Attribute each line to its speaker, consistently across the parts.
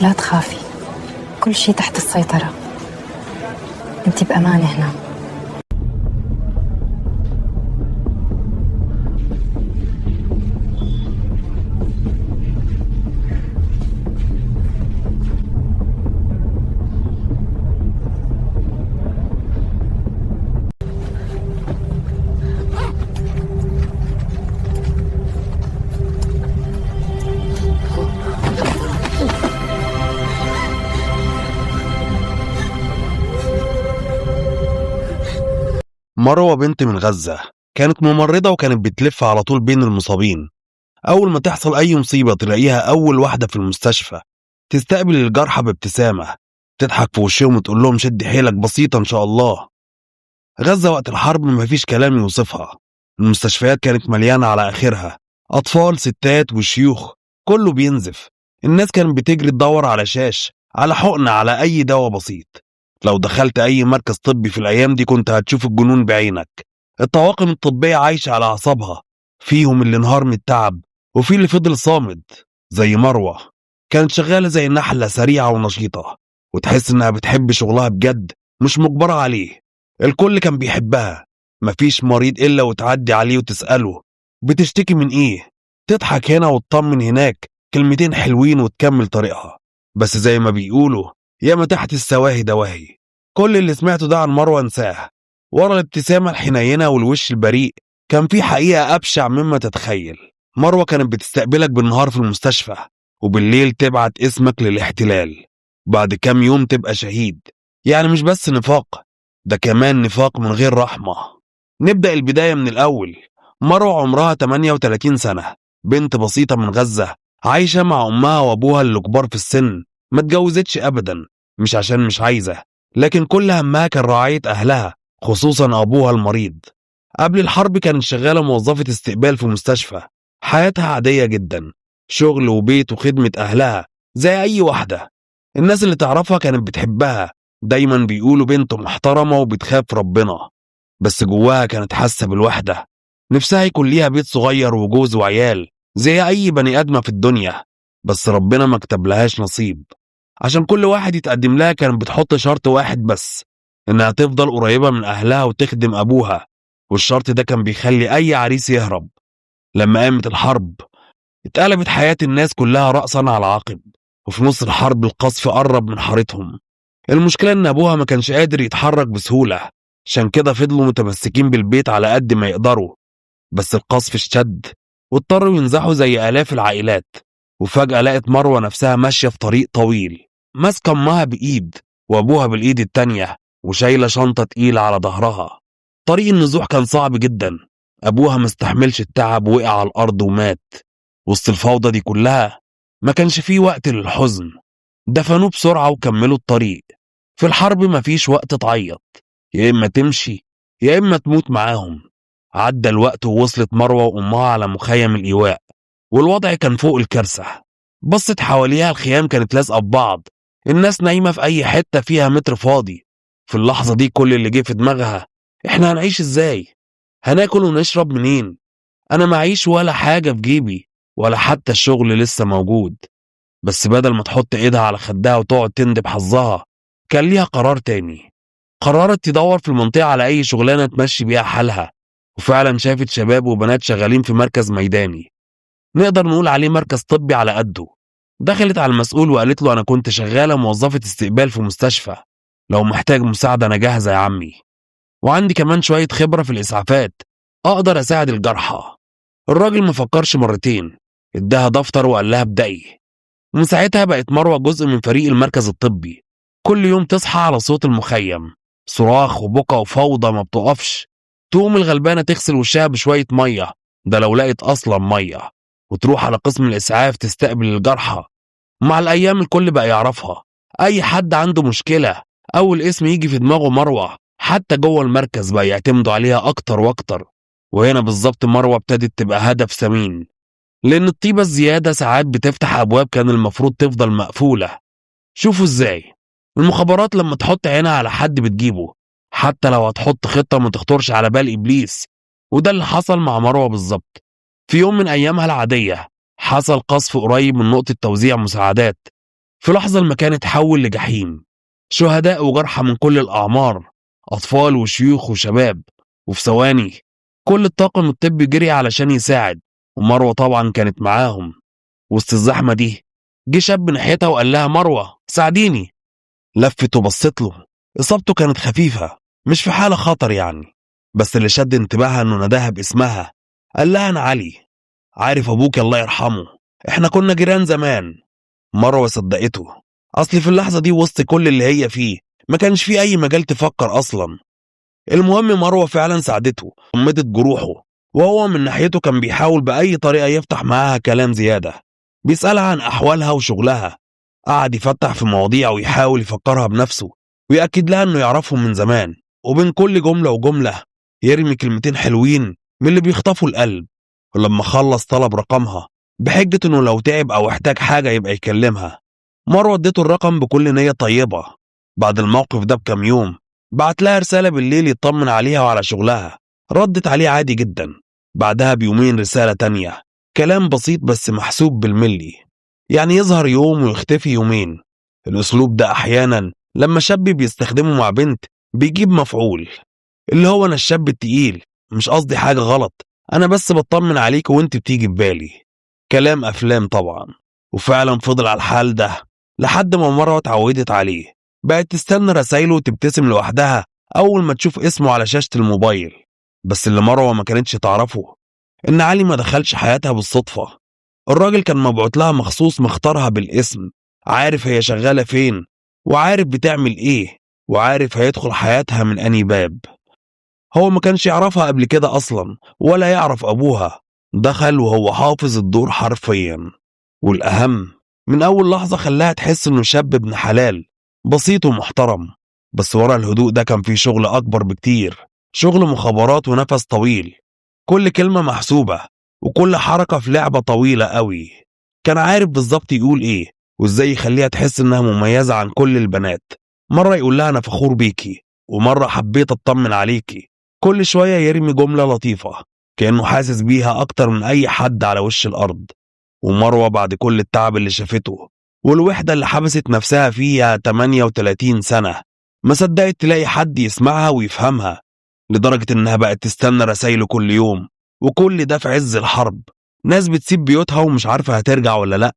Speaker 1: لا تخافي، كل شي تحت السيطرة، انت بأمان هنا.
Speaker 2: مروة بنت من غزة كانت ممرضة وكانت بتلف على طول بين المصابين. أول ما تحصل أي مصيبة تلاقيها أول واحدة في المستشفى، تستقبل الجرحى بابتسامة، تضحك في وشهم وتقول لهم شد حيلك بسيطة إن شاء الله. غزة وقت الحرب مفيش كلام يوصفها، المستشفيات كانت مليانة على آخرها، أطفال ستات وشيوخ كله بينزف. الناس كانت بتجري تدور على شاش، على حقنة، على أي دواء بسيط. لو دخلت أي مركز طبي في الأيام دي كنت هتشوف الجنون بعينك. الطواقم الطبية عايشة على أعصابها، فيهم اللي انهار من التعب وفي اللي فضل صامد زي مروة. كانت شغالة زي النحلة، سريعة ونشيطة، وتحس إنها بتحب شغلها بجد، مش مجبرة عليه. الكل كان بيحبها، مفيش مريض إلا وتعدي عليه وتسأله بتشتكي من إيه، تضحك هنا وتطمن هناك، كلمتين حلوين وتكمل طريقها. بس زي ما بيقولوا ياما تحت السواهي دواهي. كل اللي سمعته ده عن مروة انساه. ورا الابتسامة الحنينة والوش البريء كان في حقيقة أبشع مما تتخيل. مروة كانت بتستقبلك بالنهار في المستشفى، وبالليل تبعت اسمك للاحتلال، بعد كام يوم تبقى شهيد. يعني مش بس نفاق، ده كمان نفاق من غير رحمة. نبدأ البداية من الأول. مروة عمرها 38 سنة، بنت بسيطة من غزة، عايشة مع أمها وأبوها اللي كبار في السن. ما اتجوزتش أبدا، مش عشان مش عايزة، لكن كل همها كان رعاية أهلها، خصوصا أبوها المريض. قبل الحرب كانت شغالة موظفة استقبال في مستشفى. حياتها عادية جدا، شغل وبيت وخدمة أهلها زي أي واحدة. الناس اللي تعرفها كانت بتحبها، دايما بيقولوا بنت محترمة وبتخاف ربنا. بس جواها كانت حاسة بالوحدة، نفسها يكون ليها بيت صغير وجوز وعيال زي أي بني آدمة في الدنيا. بس ربنا ما كتبلهاش نصيب. عشان كل واحد يتقدم لها كانت بتحط شرط واحد بس، إنها تفضل قريبة من أهلها وتخدم أبوها. والشرط ده كان بيخلي أي عريس يهرب. لما قامت الحرب اتقلبت حياة الناس كلها رأسا على عقب، وفي نص الحرب القصف قرب من حارتهم. المشكلة إن أبوها ما كانش قادر يتحرك بسهولة، عشان كده فضلوا متمسكين بالبيت على قد ما يقدروا. بس القصف اشتد واضطروا ينزحوا زي آلاف العائلات. وفجأة لقت مروة نفسها ماشية في طريق طويل، ماسكة أمها بإيد وأبوها بالإيد التانية، وشايلة شنطة تقيلة على ظهرها. طريق النزوح كان صعب جدا، أبوها مستحملش التعب وقع على الأرض ومات. وسط الفوضى دي كلها ما كانش فيه وقت للحزن، دفنوه بسرعة وكملوا الطريق. في الحرب ما فيش وقت تعيط، يا إما تمشي يا إما تموت معاهم. عدى الوقت ووصلت مروة وأمها على مخيم الإيواء، والوضع كان فوق الكارثة. بصت حواليها، الخيام كانت لازقة ببعض، الناس نايمة في أي حتة فيها متر فاضي. في اللحظة دي كل اللي جه في دماغها، إحنا هنعيش إزاي؟ هناكل ونشرب منين؟ أنا معيش ولا حاجة في جيبي، ولا حتى الشغل لسه موجود. بس بدل ما تحط إيدها على خدها وتقعد تندب حظها، كان ليها قرار تاني. قررت تدور في المنطقة على أي شغلانة تمشي بيها حالها، وفعلا شافت شباب وبنات شغالين في مركز ميداني، نقدر نقول عليه مركز طبي على قده. دخلت على المسؤول وقالت له أنا كنت شغالة موظفة استقبال في مستشفى، لو محتاج مساعدة أنا جاهزة يا عمي، وعندي كمان شوية خبرة في الإسعافات، أقدر أساعد الجرحى. الراجل ما فكرش مرتين، اداها دفتر وقال لها ابدأي. ومن ساعتها بقت مروة جزء من فريق المركز الطبي. كل يوم تصحى على صوت المخيم، صراخ وبكا وفوضى ما بتقفش. تقوم الغلبانة تغسل وشها بشوية مية، ده لو لقت أصلا مية، وتروح على قسم الإسعاف تستقبل الجرحى. مع الأيام الكل بقى يعرفها، أي حد عنده مشكلة أول اسم يجي في دماغه مروة. حتى جوه المركز بقى يعتمدوا عليها أكتر وأكتر. وهنا بالظبط مروة ابتدت تبقى هدف ثمين، لأن الطيبة الزيادة ساعات بتفتح أبواب كان المفروض تفضل مقفولة. شوفوا إزاي المخابرات لما تحط عينها على حد بتجيبه، حتى لو هتحط خطة ما تخطرش على بال إبليس. وده اللي حصل مع مروة بالظبط. في يوم من أيامها العادية حصل قصف قريب من نقطة توزيع مساعدات. في لحظة المكان اتحول لجحيم، شهداء وجرحى من كل الأعمار، أطفال وشيوخ وشباب. وفي ثواني كل الطاقم الطبي جري علشان يساعد، ومروة طبعا كانت معاهم. وسط الزحمة دي جه شاب ناحيتها وقال لها مروة ساعديني. لفت وبصت له، إصابته كانت خفيفة، مش في حالة خطر يعني، بس اللي شد انتباهها إنه ناداها باسمها. قال لها أنا علي، عارف أبوك الله يرحمه، إحنا كنا جيران زمان. مروة صدقته، أصل في اللحظة دي وسط كل اللي هي فيه ما كانش فيه أي مجال تفكر أصلا. المهم مروة فعلا ساعدته، ضمدت جروحه، وهو من ناحيته كان بيحاول بأي طريقة يفتح معاها كلام زيادة، بيسألها عن أحوالها وشغلها، قعد يفتح في مواضيع ويحاول يفكرها بنفسه ويأكد لها إنه يعرفهم من زمان. وبين كل جملة وجملة يرمي كلمتين حلوين من اللي بيخطفوا القلب. ولما خلص طلب رقمها بحجة إنه لو تعب أو احتاج حاجة يبقى يكلمها. مروة اديته الرقم بكل نية طيبة. بعد الموقف ده بكام يوم بعت لها رسالة بالليل يطمن عليها وعلى شغلها، ردت عليه عادي جدا. بعدها بيومين رسالة تانية، كلام بسيط بس محسوب بالملي، يعني يظهر يوم ويختفي يومين. الأسلوب ده أحيانا لما شاب بيستخدمه مع بنت بيجيب مفعول، اللي هو أنا الشاب التقيل، مش قصدي حاجة غلط، أنا بس بطمن عليك وانت بتيجي ببالي. كلام أفلام طبعا. وفعلا فضل على الحال ده لحد ما مروة اتعودت عليه، بقت تستنى رسايله وتبتسم لوحدها أول ما تشوف اسمه على شاشة الموبايل. بس اللي مروة ما كانتش تعرفه إن علي ما دخلش حياتها بالصدفة، الراجل كان مبعوت لها مخصوص، مختارها بالاسم، عارف هي شغالة فين وعارف بتعمل إيه وعارف هيدخل حياتها من أني باب. هو ما كانش يعرفها قبل كده أصلا ولا يعرف أبوها، دخل وهو حافظ الدور حرفيا. والأهم من أول لحظة خلاها تحس إنه شاب ابن حلال بسيط ومحترم، بس ورا الهدوء ده كان في شغل أكبر بكتير، شغل مخابرات ونفس طويل، كل كلمة محسوبة وكل حركة في لعبة طويلة قوي. كان عارف بالظبط يقول إيه وإزاي يخليها تحس إنها مميزة عن كل البنات. مرة يقول لها أنا فخور بيكي، ومرة حبيت أطمن عليكي. كل شوية يرمي جملة لطيفة كأنه حاسس بيها أكتر من أي حد على وش الأرض. ومروة بعد كل التعب اللي شافته والوحدة اللي حبست نفسها فيها 38 سنة ما صدقت تلاقي حد يسمعها ويفهمها، لدرجة إنها بقت تستنى رسايله كل يوم، وكل ده في عز الحرب. ناس بتسيب بيوتها ومش عارفة هترجع ولا لأ،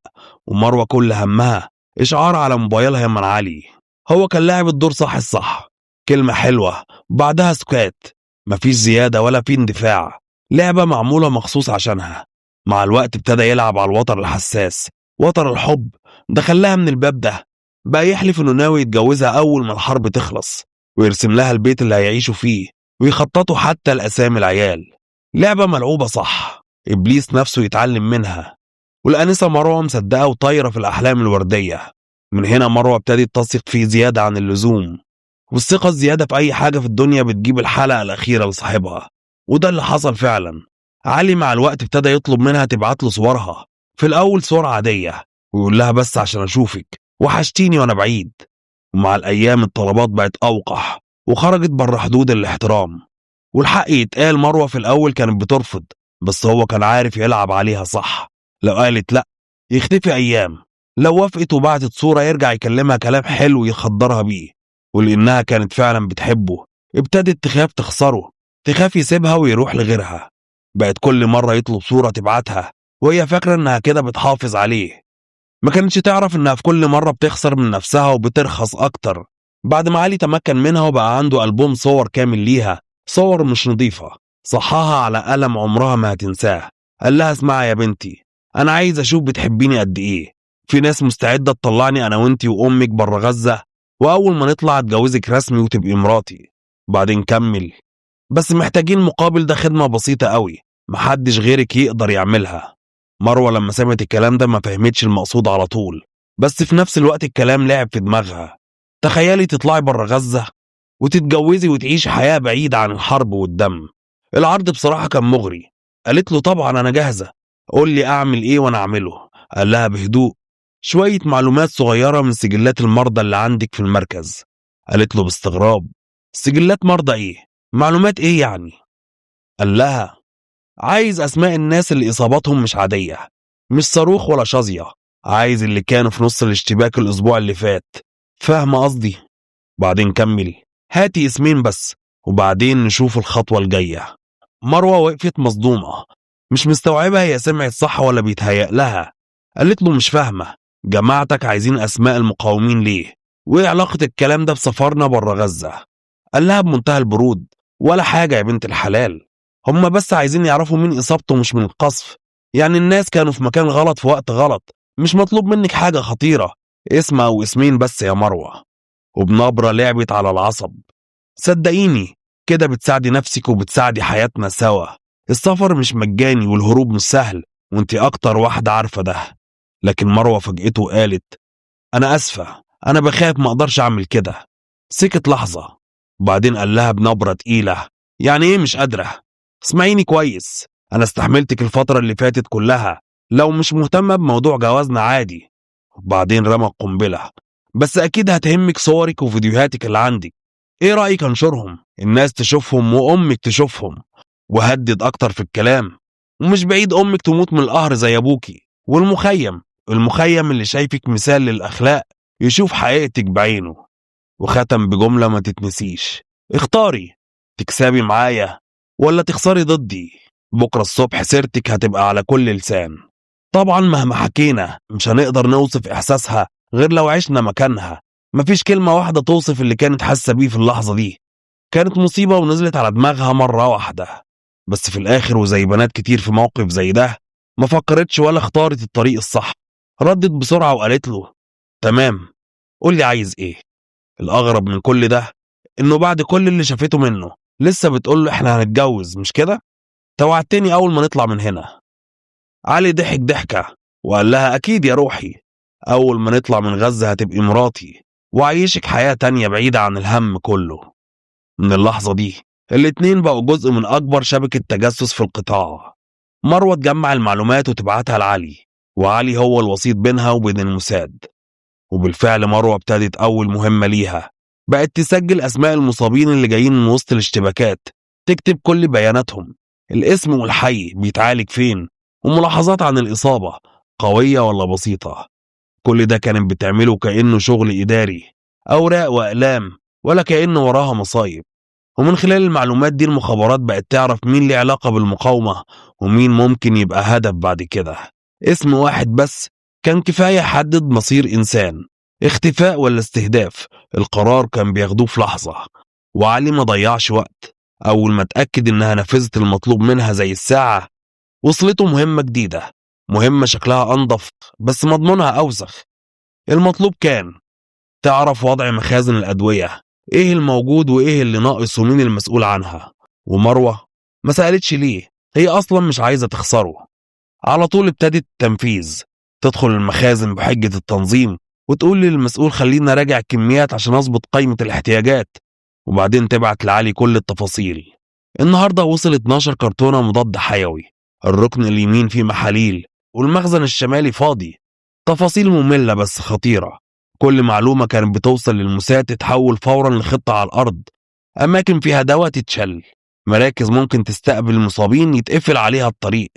Speaker 2: ومروة كل همها إشعار على موبايلها من علي. هو كان لاعب الدور صح الصح، كلمة حلوة بعدها سكات، مفيش زيادة ولا في اندفاع، لعبة معمولة مخصوص عشانها. مع الوقت ابتدى يلعب على الوتر الحساس، وتر الحب، دخلها من الباب ده. بقى يحلف انه ناوي يتجوزها اول ما الحرب تخلص، ويرسم لها البيت اللي هيعيشوا فيه، ويخططوا حتى لأسامي العيال. لعبة ملعوبة صح، إبليس نفسه يتعلم منها. والأنسة مروة مصدقة وطايرة في الأحلام الوردية. من هنا مروة ابتدت تثق فيه زيادة عن اللزوم، والثقة الزيادة في أي حاجة في الدنيا بتجيب الحلقة الأخيرة لصاحبها، وده اللي حصل فعلا. علي مع الوقت ابتدى يطلب منها تبعت له صورها، في الأول صور عادية، ويقول لها بس عشان أشوفك، وحشتيني وأنا بعيد. ومع الأيام الطلبات بقت أوقح وخرجت بره حدود الاحترام. والحق يتقال مروة في الأول كانت بترفض، بس هو كان عارف يلعب عليها صح. لو قالت لأ يختفي أيام، لو وافقت وبعتت صورة يرجع يكلمها كلام حلو يخدرها بيه. ولأنها كانت فعلا بتحبه ابتدت تخاف تخسره، تخاف يسيبها ويروح لغيرها. بقت كل مرة يطلب صورة تبعتها وهي فاكرة إنها كده بتحافظ عليه. ما كانتش تعرف إنها في كل مرة بتخسر من نفسها وبترخص أكتر. بعد ما علي تمكن منها وبقى عنده ألبوم صور كامل ليها، صور مش نظيفة، صحاها على ألم عمرها ما هتنساه. قال لها اسمعي يا بنتي، أنا عايز أشوف بتحبيني قد إيه. في ناس مستعدة تطلعني أنا وإنتي وأمك بره غزة، وأول ما نطلع أتجوزك رسمي وتبقي مراتي. بعدين كمل، بس محتاجين مقابل ده خدمة بسيطة قوي محدش غيرك يقدر يعملها. مروة لما سمعت الكلام ده ما فهمتش المقصود على طول، بس في نفس الوقت الكلام لعب في دماغها. تخيلي تطلعي بره غزة وتتجوزي وتعيشي حياة بعيدة عن الحرب والدم. العرض بصراحة كان مغري. قالت له طبعا أنا جاهزة، قول لي أعمل إيه وأنا أعمله. قال لها بهدوء، شوية معلومات صغيرة من سجلات المرضى اللي عندك في المركز. قالت له باستغراب، سجلات مرضى إيه؟ معلومات إيه يعني؟ قال لها عايز أسماء الناس اللي إصاباتهم مش عادية، مش صاروخ ولا شظية، عايز اللي كانوا في نص الاشتباك الأسبوع اللي فات، فاهمة قصدي؟ بعدين كمل، هاتي اسمين بس وبعدين نشوف الخطوة الجاية. مروة وقفت مصدومة، مش مستوعبة هي سمعت صح ولا بيتهيأ لها. قالت له مش فاهمة، جماعتك عايزين أسماء المقاومين ليه؟ وإيه علاقة الكلام ده بسفرنا بره غزة؟ قال لها بمنتهى البرود، ولا حاجة يا بنت الحلال، هم بس عايزين يعرفوا مين إصابته مش من القصف، يعني الناس كانوا في مكان غلط في وقت غلط، مش مطلوب منك حاجة خطيرة، اسم أو اسمين بس يا مروة. وبنبرة لعبت على العصب، صدقيني كده بتساعدي نفسك وبتساعدي حياتنا سوا، السفر مش مجاني والهروب مش سهل، وانت أكتر واحدة عارفة ده. لكن مروة فجأته قالت أنا أسفة، أنا بخاف، ما أقدرش أعمل كده. سكت لحظة وبعدين قال لها بنبرة تقيلة، يعني إيه مش قادرة؟ اسمعيني كويس، أنا استحملتك الفترة اللي فاتت كلها، لو مش مهتمة بموضوع جوازنا عادي. وبعدين رمى القنبلة، بس أكيد هتهمك صورك وفيديوهاتك اللي عندك، إيه رأيك أنشرهم؟ الناس تشوفهم وأمك تشوفهم. وهدد أكتر في الكلام، ومش بعيد أمك تموت من القهر زي أبوكي. والمخيم، المخيم اللي شايفك مثال للأخلاق يشوف حقيقتك بعينه. وختم بجملة ما تتنسيش، اختاري تكسبي معايا ولا تخسري ضدي، بكرة الصبح سيرتك هتبقى على كل لسان. طبعا مهما حكينا مش هنقدر نوصف إحساسها غير لو عشنا مكانها، مفيش كلمة واحدة توصف اللي كانت حاسة بيه في اللحظة دي. كانت مصيبة ونزلت على دماغها مرة واحدة، بس في الآخر وزي بنات كتير في موقف زي ده ما فكرتش ولا اختارت الطريق الصح. ردت بسرعة وقالت له تمام، قول لي عايز ايه. الأغرب من كل ده إنه بعد كل اللي شافته منه لسه بتقول له إحنا هنتجوز مش كده؟ توعدتني أول ما نطلع من هنا. علي ضحك ضحكة وقال لها أكيد يا روحي، أول ما نطلع من غزة هتبقي مراتي وعيشك حياة تانية بعيدة عن الهم كله. من اللحظة دي الاتنين بقوا جزء من أكبر شبكة تجسس في القطاع. مروة تجمع المعلومات وتبعتها لعلي، وعلي هو الوسيط بينها وبين الموساد. وبالفعل مروة ابتدت أول مهمة ليها، بقت تسجل أسماء المصابين اللي جايين من وسط الاشتباكات، تكتب كل بياناتهم، الاسم والحي، بيتعالج فين، وملاحظات عن الإصابة قوية ولا بسيطة. كل ده كانت بتعمله كأنه شغل إداري، أوراق وأقلام، ولا كأنه وراها مصايب. ومن خلال المعلومات دي المخابرات بقت تعرف مين ليه علاقة بالمقاومة ومين ممكن يبقى هدف بعد كده. اسم واحد بس كان كفاية يحدد مصير إنسان، اختفاء ولا استهداف، القرار كان بياخدوه في لحظة. وعلي ما ضيعش وقت، أول ما اتأكد إنها نفذت المطلوب منها زي الساعة وصلته مهمة جديدة، مهمة شكلها أنظف بس مضمونها أوسخ. المطلوب كان تعرف وضع مخازن الأدوية، إيه الموجود وإيه اللي ناقص ومين المسؤول عنها. ومروة ما سألتش ليه، هي أصلا مش عايزة تخسره. على طول ابتدت التنفيذ، تدخل المخازن بحجة التنظيم وتقول للمسؤول خلينا راجع الكميات عشان أظبط قائمة الاحتياجات، وبعدين تبعت لعلي كل التفاصيل. النهاردة وصل 12 كرتونة مضاد حيوي، الركن اليمين فيه محاليل والمخزن الشمالي فاضي. تفاصيل مملة بس خطيرة، كل معلومة كانت بتوصل للموساد تتحول فورا لخطة على الأرض، أماكن فيها دواء تتشل، مراكز ممكن تستقبل المصابين يتقفل عليها الطريق،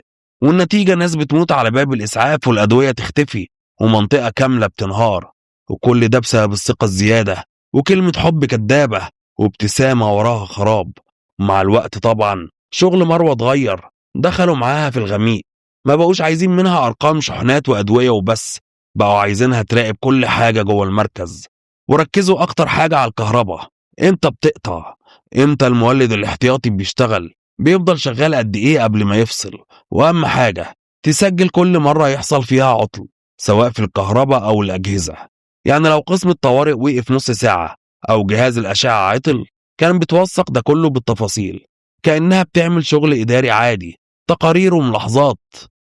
Speaker 2: والنتيجة ناس بتموت على باب الإسعاف والأدوية تختفي ومنطقة كاملة بتنهار. وكل ده بسبب الثقة الزيادة وكلمة حب كدابة وابتسامة وراها خراب. مع الوقت طبعا شغل مروة اتغير، دخلوا معاها في الغميق، ما بقوش عايزين منها أرقام شحنات وأدوية وبس، بقوا عايزينها تراقب كل حاجة جوه المركز. وركزوا أكتر حاجة على الكهرباء، إمتى بتقطع، إمتى المولد الاحتياطي بيشتغل، بيفضل شغال قد إيه قبل ما يفصل، وأهم حاجة تسجل كل مرة يحصل فيها عطل سواء في الكهرباء أو الأجهزة. يعني لو قسم الطوارئ وقف نص ساعة أو جهاز الأشعة عطل، كان بتوثق ده كله بالتفاصيل كأنها بتعمل شغل إداري عادي، تقارير وملاحظات.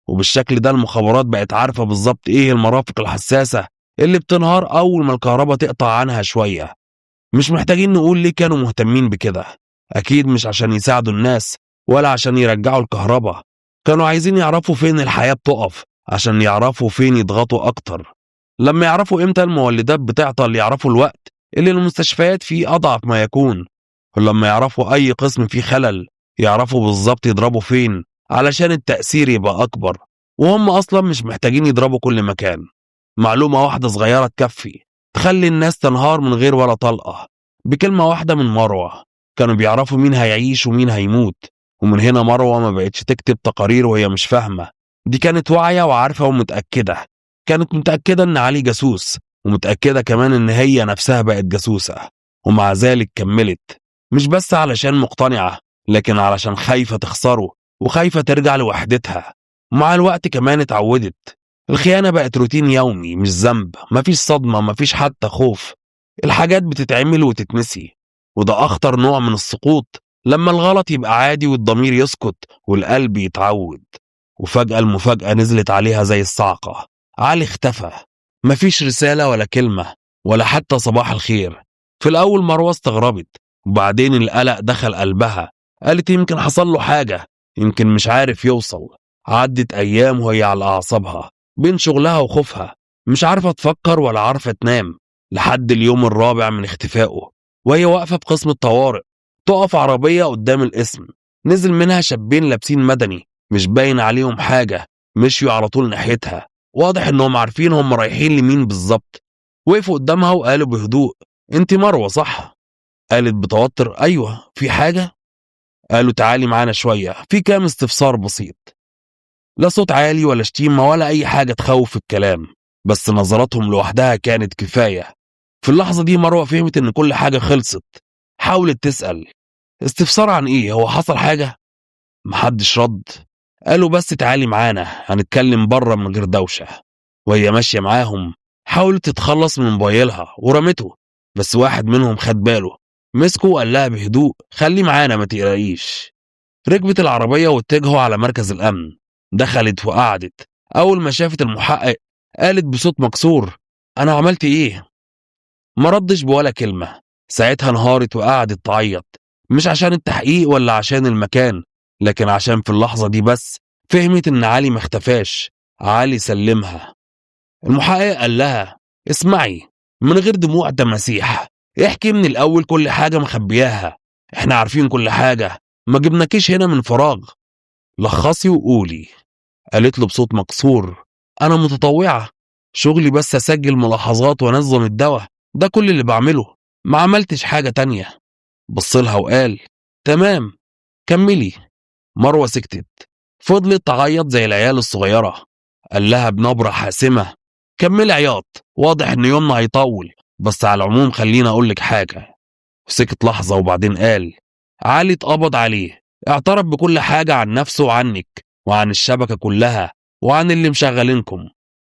Speaker 2: وبالشكل ده المخابرات بقت عارفة بالظبط إيه المرافق الحساسة اللي بتنهار أول ما الكهرباء تقطع عنها شوية. مش محتاجين نقول ليه كانوا مهتمين بكده، أكيد مش عشان يساعدوا الناس ولا عشان يرجعوا الكهرباء، كانوا عايزين يعرفوا فين الحياة بتقف عشان يعرفوا فين يضغطوا أكتر. لما يعرفوا إمتى المولدات بتعطل يعرفوا الوقت اللي المستشفيات فيه أضعف ما يكون، ولما يعرفوا أي قسم فيه خلل يعرفوا بالظبط يضربوا فين علشان التأثير يبقى أكبر. وهم أصلا مش محتاجين يضربوا كل مكان، معلومة واحدة صغيرة تكفي تخلي الناس تنهار من غير ولا طلقة. بكلمة واحدة من مروة كانوا بيعرفوا مين هيعيش ومين هيموت. ومن هنا مروة ما بقتش تكتب تقارير وهي مش فاهمة. دي كانت واعية وعارفة ومتأكدة. كانت متأكدة إن علي جاسوس، ومتأكدة كمان إن هي نفسها بقت جاسوسة. ومع ذلك كملت، مش بس علشان مقتنعة، لكن علشان خايفة تخسره وخايفة ترجع لوحدتها. مع الوقت كمان اتعودت. الخيانة بقت روتين يومي، مش ذنب، مفيش صدمة، مفيش حتى خوف. الحاجات بتتعمل وتتنسي، وده أخطر نوع من السقوط، لما الغلط يبقى عادي والضمير يسكت والقلب يتعود. وفجأة المفاجأة نزلت عليها زي الصعقة. علي اختفى، مفيش رسالة ولا كلمة ولا حتى صباح الخير. في الأول مروة استغربت، وبعدين القلق دخل قلبها. قالت يمكن حصل له حاجة، يمكن مش عارف يوصل. عدت أيام وهي على أعصابها، بين شغلها وخوفها، مش عارفة تفكر ولا عارفة تنام. لحد اليوم الرابع من اختفائه، وهي واقفة في قسم الطوارئ، تقف عربية قدام القسم. نزل منها شابين لابسين مدني، مش باين عليهم حاجة، مشيوا على طول ناحيتها. واضح انهم عارفين هم رايحين لمين بالظبط. وقفوا قدامها وقالوا بهدوء: انت مروة صح؟ قالت بتوتر: ايوه، في حاجة؟ قالوا: تعالي معانا شوية، في كام استفسار بسيط. لا صوت عالي ولا شتيمة ولا أي حاجة تخوف الكلام، بس نظراتهم لوحدها كانت كفاية. في اللحظة دي مروة فهمت إن كل حاجة خلصت. حاولت تسأل: استفسار عن إيه؟ هو حصل حاجة؟ محدش رد. قالوا: بس تعالي معانا، هنتكلم بره من غير دوشة. وهي ماشية معاهم حاولت تتخلص من موبايلها ورمته، بس واحد منهم خد باله، مسكه وقال لها بهدوء: خلي معانا ما تقلقيش. ركبت العربية واتجهوا على مركز الأمن. دخلت وقعدت. أول ما شافت المحقق قالت بصوت مكسور: أنا عملت إيه؟ ما ردش بولا كلمة. ساعتها انهارت وقعدت تعيط، مش عشان التحقيق ولا عشان المكان، لكن عشان في اللحظة دي بس فهمت إن علي ما اختفاش، علي سلمها. المحقق قال لها: اسمعي، من غير دموع تماسيح، احكي من الأول كل حاجة مخبياها، احنا عارفين كل حاجة، ما جبناكيش هنا من فراغ، لخصي وقولي. قالت له بصوت مكسور: أنا متطوعة، شغلي بس أسجل ملاحظات وأنظم الدواء، ده كل اللي بعمله، ما عملتش حاجة تانية. بصلها وقال: تمام، كملي. مروة سكتت، فضلت تعيط زي العيال الصغيرة. قال لها بنبرة حاسمة: كملي عياط، واضح إن يومنا هيطول، بس على العموم خلينا أقولك حاجة. وسكت لحظة وبعدين قال: علي اتقبض عليه، اعترف بكل حاجة عن نفسه وعنك وعن الشبكة كلها وعن اللي مشغلينكم.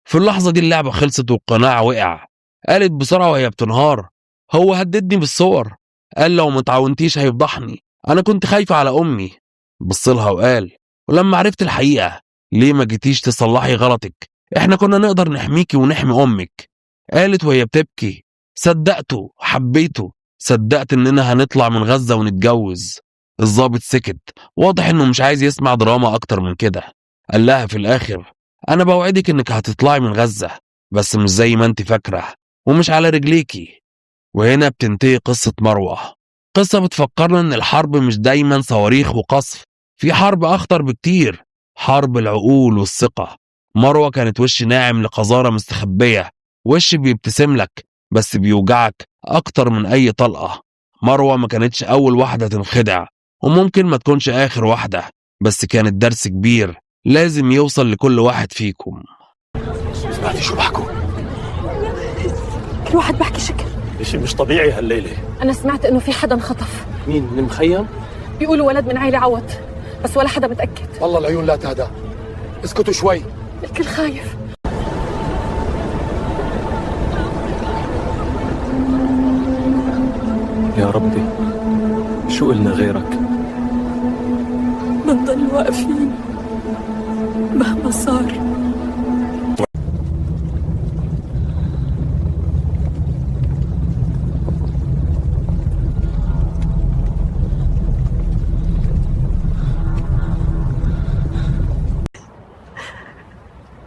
Speaker 2: في اللحظة دي اللعبة خلصت والقناع وقع. قالت بسرعة وهي بتنهار: هو هددني بالصور، قال لو ما تعاونتيش هيفضحني، أنا كنت خايفة على أمي. بصلها وقال: ولما عرفت الحقيقة ليه ما جيتيش تصلحي غلطك؟ احنا كنا نقدر نحميكي ونحمي أمك. قالت وهي بتبكي: صدقته، حبيته، صدقت إننا هنطلع من غزة ونتجوز. الضابط سكت، واضح إنه مش عايز يسمع دراما أكتر من كده. قال لها في الآخر: أنا بوعدك إنك هتطلعي من غزة، بس مش زي ما أنت فاكرة، ومش على رجليكي. وهنا بتنتهي قصة مروة. قصة بتفكرنا إن الحرب مش دايما صواريخ وقصف، في حرب أخطر بكتير، حرب العقول والثقة. مروة كانت وش ناعم لقذارة مستخبية، وش بيبتسم لك بس بيوجعك أكتر من أي طلقة. مروة ما كانتش أول واحدة تنخدع، وممكن ما تكونش آخر واحدة، بس كانت درس كبير لازم يوصل لكل واحد فيكم.
Speaker 3: سمعتي شو بحكوا؟
Speaker 1: كل واحد بحكي شكل،
Speaker 3: شيء مش طبيعي هالليلة.
Speaker 1: أنا سمعت إنه في حدا انخطف.
Speaker 3: مين؟ من المخيم؟
Speaker 1: بيقولوا ولد من عيلة عوض، بس ولا حدا متأكد.
Speaker 4: والله العيون لا تهدى، اسكتوا شوي،
Speaker 1: الكل خايف.
Speaker 3: يا ربي شو قلنا غيرك؟
Speaker 5: بنضل واقفين مهما صار.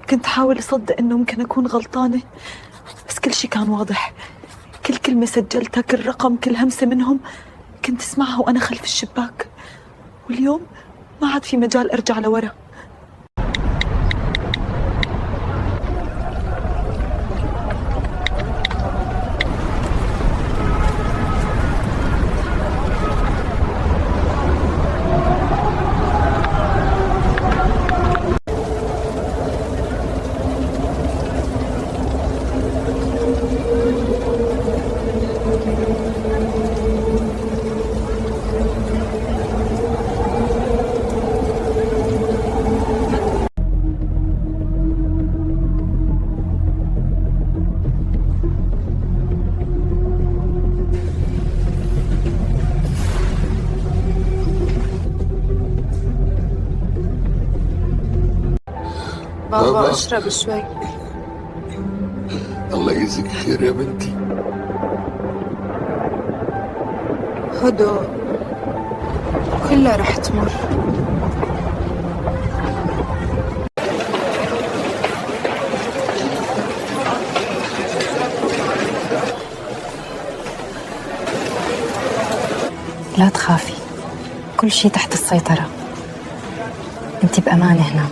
Speaker 5: كنت حاول أصدق إنه ممكن أكون غلطانة، بس كل شي كان واضح. كل كلمة سجلتها، كل رقم، كل همسة منهم كنت اسمعها وأنا خلف الشباك. واليوم ما عاد في مجال أرجع لورا.
Speaker 6: بابا اشرب شوي.
Speaker 4: الله يجزيك خير يا بنتي.
Speaker 6: هدوء، كلها رح تمر.
Speaker 1: لا تخافي، كل شيء تحت السيطرة. انت بأمان هنا.